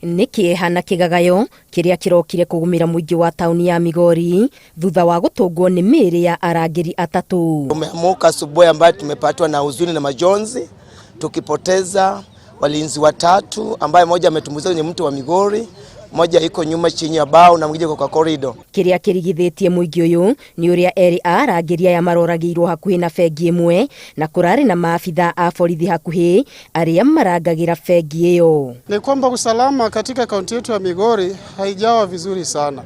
Nĩ kĩeha na kĩgagayo kĩrĩa kĩrokire kũgũmĩra mũingĩ wa taũni ya Migori thutha wa gũtũngwo nĩ mĩĩrĩ ya arangĩri atatũ. Tumeamuka asubuhi ambayo tumepatwa na huzuni na majonzi tukipoteza walinzi watatu ambaye mmoja ametumbuizwa kwenye mti wa Migori, mmoja iko nyuma chini ya bao na mwingine kwa korido. Kĩrĩa kĩrigithĩtie mũingĩ ũyũ nĩ ũrĩa erĩ a arangĩri aya maroragĩirwo hakuhĩ na bengi ĩmwe na kũrarĩ na maabitha a borithi hakuhĩ arĩa marangagĩra bengi ĩyo. Ni kwamba usalama katika kaunti yetu ya Migori haijawa vizuri sana.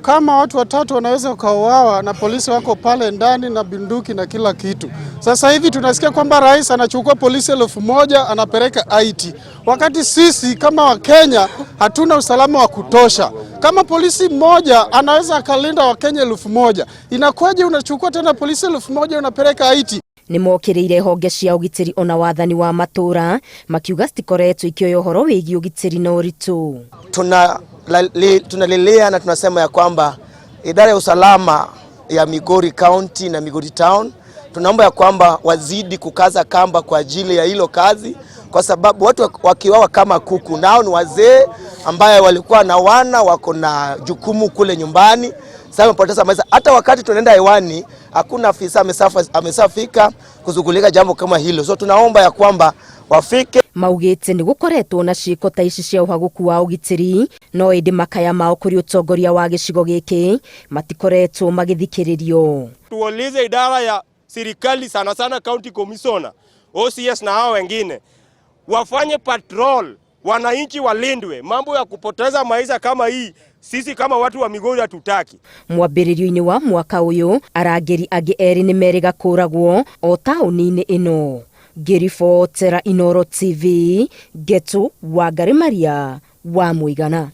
Kama watu watatu wanaweza wakauawa na polisi wako pale ndani na bunduki na kila kitu. Sasa hivi tunasikia kwamba rais anachukua polisi 1000 anapeleka IT, wakati sisi kama Wakenya hatuna usalama wa kutosha. Kama polisi mmoja anaweza akalinda Wakenya 1000, inakuwaje unachukua tena polisi 1000 unapeleka IT? Nĩ mokĩrĩire honge cia ũgitĩri ona wathani wa matũũra makiuga citikoretwo ikĩoya ũhoro wĩgiĩ ũgitĩri na ũritũ. Tunalilia na tunasema ya kwamba idara ya usalama ya Migori County na Migori Town, tunaomba ya kwamba wazidi kukaza kamba kwa ajili ya hilo kazi, kwa sababu watu wakiwawa kama kuku, nao ni wazee ambaye walikuwa na wana wako na jukumu kule nyumbani. Sasa wamepoteza maisha. Hata wakati tunaenda hewani hakuna afisa amesafika kushughulika jambo kama hilo, so tunaomba ya kwamba wafike. Maugĩte nĩ gũkoretwo na ciĩko ta ici cia ũhagũku wa ũgitĩri no ĩndĩ makaya mao kũrĩ ũtongoria wa gĩcigo gĩkĩ matikoretwo magĩthikĩrĩrio. Tuulize idara ya serikali sana sana county commissioner, OCS na hao wengine wafanye patrol, wananchi walindwe. Mambo ya kupoteza maisha kama hii sisi kama watu wa Migori hatutaki. Mwambĩrĩrio-inĩ wa mwaka ũyũ arangĩri angĩ erĩ nĩ merĩga kũragwo o taũni-inĩ ĩno. Ngĩribotera Inooro TV, Ngetu Wangari Maria wa Mũigana.